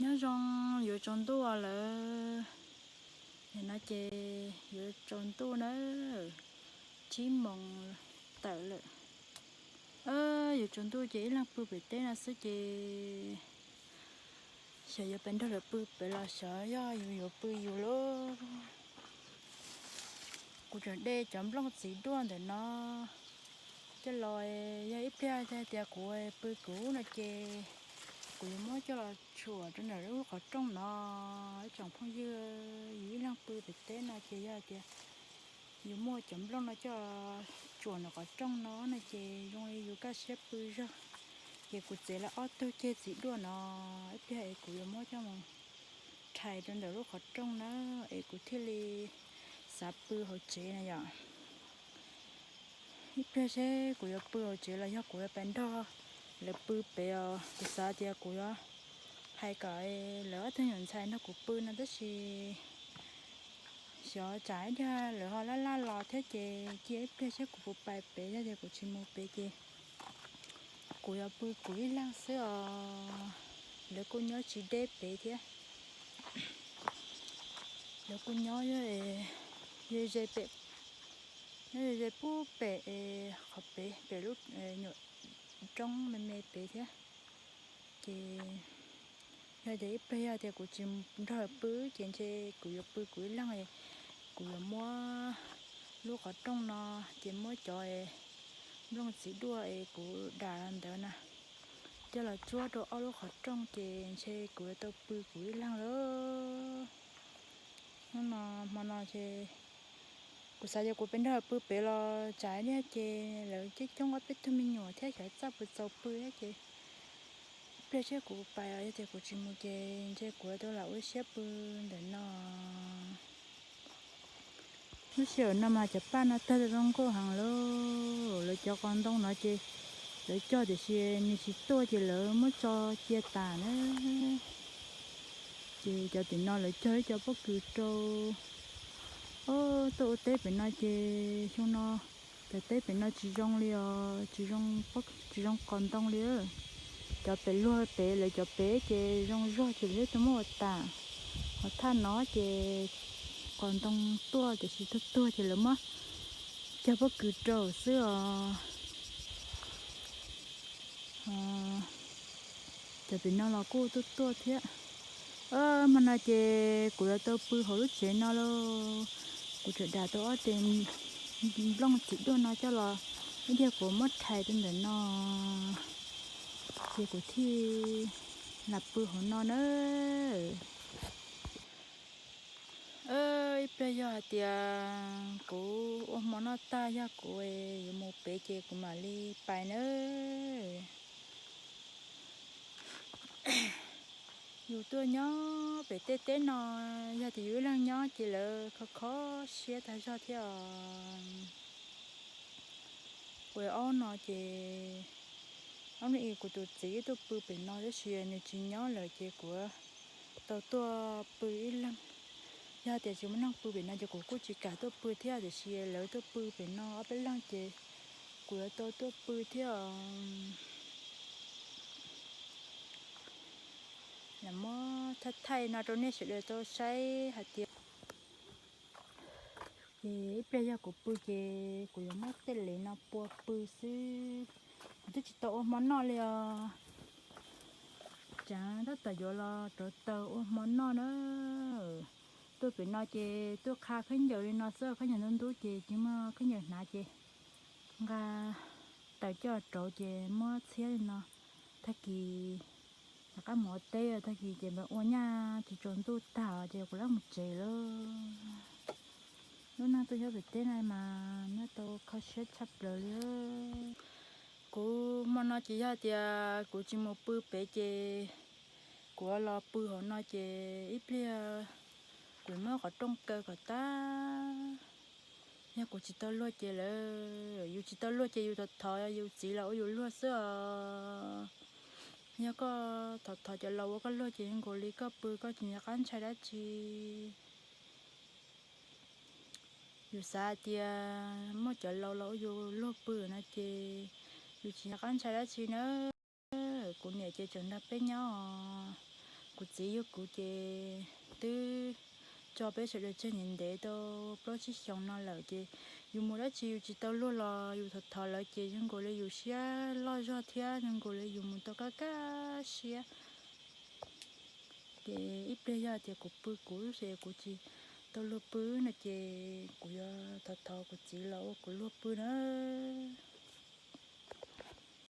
Nyob zoo, yuav tsaus ntuj lawm. Nim no ces yuav tsaus ntuj na, tsib moos tawm lawm. Yuav tsaus ntuj ces ib leeg pw pem teb no xwb ces xyov yuav pes nrog lawv pw pem los xyov yog yus yuav pw yus lauj. Kuv tseem de cov nplooj txiv duaj ntawm no coj los, yog ib pliag tias kuv pw kuv no ces kuv yuav muab coj los tsuam rau ntawm lub qhov rooj no. Ib tsoom phooj ywg, yus ib leeg pw pem teb no ces yog tias yus muaj cov nplooj no coj tsuam ntawm qhov rooj no no ces zoo li yus kaj siab pw zog. Ces kuv txev lawm ob tug ceg txiv duaj no, ib pliag es kuv yuav muab coj mus rhais rau ntawm lub qhov rooj na, es kuv thiaj li xav pw hauv tsev na yom. Ib pliag seb kuv yuav pw hauv tsev los yog kuv yuav pes nrog lawv pw pem os. Kuv xav tias kuv yuav hais kom lawv ob tug nyuam ntxhais nrog kuv pw no tab sis xyov tsam ib pliag lawv ho laj laj los thiab ces cia ib pliag seb kuv puas pais pem, yog tias kuv tsis mus pem ces kuv yuav pw kuv ib leeg xwb os. Lawv kuj nyob tsis deb pem thiab. Lawv kuj nyob ze pem, nyob ze pub pem qhov pem, pem lub nyuam roob me me pem thiab. Ces yog tias ib pliag yog tias kuv tsis nrog lawv pw ces ntshe kuv yuav pw kuv ib leeg. Kuv yuav muab lub qhov rooj no ces muab cov nplooj txiv duaj es kuv dam ntawd na coj los tsuab rau ob lub qhov rooj ces ntshe kuv yuav tau pw kuv ib leeg lawm. Hnub no, hmo no ces kuv xav tias kuv pes nrog lawv pw pem los tsam ib pliag ces lawv coob coob ob peb tug me nyuam thiab xyov txaj puas txaus pw thiab ces ib pliag seb kuv pais os, yog tias kuv tsis mus ces ntshe kuv yuav tau lam ua siab pw ntawm no. Lub sij hawm no mas cov paj no tawg zoo nkauj heev lauj. Lawv cov qos ntoo no ces lawv cog tiam sis nws tsis tuaj ces lawv muab tso cia tas na. Ces cov tim no lawv cog ib co pob kws rau. Tuaj ua teb pem no ces xyoo no cov teb pem no tsis zoo li os, tsis zoo, tsis zoo qos ntoo li. Cov pem luag pem lawv cov pem ces zoo zog ces lawv tau muab ua tas. Ho thaj no ces qos ntoo tuaj tiam sis tuag tuag ces lawv muab cog pob kws rau xwb os. Cov pem no los kuj tuaj tuaj thiab. Hmo no ces kuv yuav tau pw hauv lub tsev no lauj. Kuv tseem dam tau ob tes nplooj txiv duaj no coj los, ib pliag kuv muab rhais rau ntawm no ces kuv thiaj lam pw hauv no na. Ib pliag yog hais tias kuv ua hmo noj tag yog kuv yuav mus pem ces kuv mam li pais nawb. Yus tuaj nyob pem tej teb no, yog tias yus ib leeg nyob ces lawv kho kho siab tag zog thiab os. Kuv ob no ces, ob hnub ib kuv tus txiv tuaj pw pem no tab sis nws tsis nyob lawm ces kuv tau tuaj pw ib leeg. Yog tias tsis muaj neeg pw pem no ces kuv kuj tsis kam tuaj pw thiab, tiam sis lawv tuaj pw pem no ob peb leeg ces kuv yuav tau tuaj pw thiab os. Lam muab thaij thaij no rau nej sawv daws tau saib hais tias, ces ib pliag yog kuv pw ces kuv yuav muab tej lev no pua pw xwb. Kuv twb tsis tau ua hmo noj li os. Tsam tab tom yuav los rauv taws ua hmo noj na. Tuaj pem no ces tuaj qha khaub ncaws li no xwb, khaub ncaws ntub ntub ces tsis muaj khaub ncaws hnav ces nqa taws coj rauv ces muab txhiab li no. Tag kis rov qab mus ua teb, tag kis ces mus ua nyaj tsis tsaus ntuj tag ces kuv lam mus tsev lawm. Lub neej tuaj nyob pem teb no mas nyob tau kho siab tshaj plaws li. Kuv hmo no ces yog tias kuv tsis mus pw pem ces kuv los pw hauv no ces ib pliag kuv muab qhov rooj kaw kom tag. Yog kuv tsis tau luag ces lawv, yus tsis tau luag ces yus thov thov yus txiv los ua yus luag xwb os. Yog koj thov thov cov laus ua koj luag ces zoo nkaus li koj pw koj tsis nco qab ntshai dab tsi. Yus xav hais tias muaj cov laus los ua yus luag pw no ces yus tsis nco qab ntshai dab tsi na. Kuv niam ces tseem nrog peb nyob os. Kuv txiv yug kuv ces twb tso peb sawv daws tseg ntev ntev tau plaub tsib xyoos no lawm ces yus mus dab tsi yus tsis tau luag los yus thov thov lawv ces zoo nkaus li yus siab loj zog thiab zoo nkaus li yus mus tau kaj kaj siab. Ces ib pliag yog tias kuv pw kuv ces kuv tsis tau luag pw no ces kuv yuav thov thov kuv txiv los ua kuv luag pw na.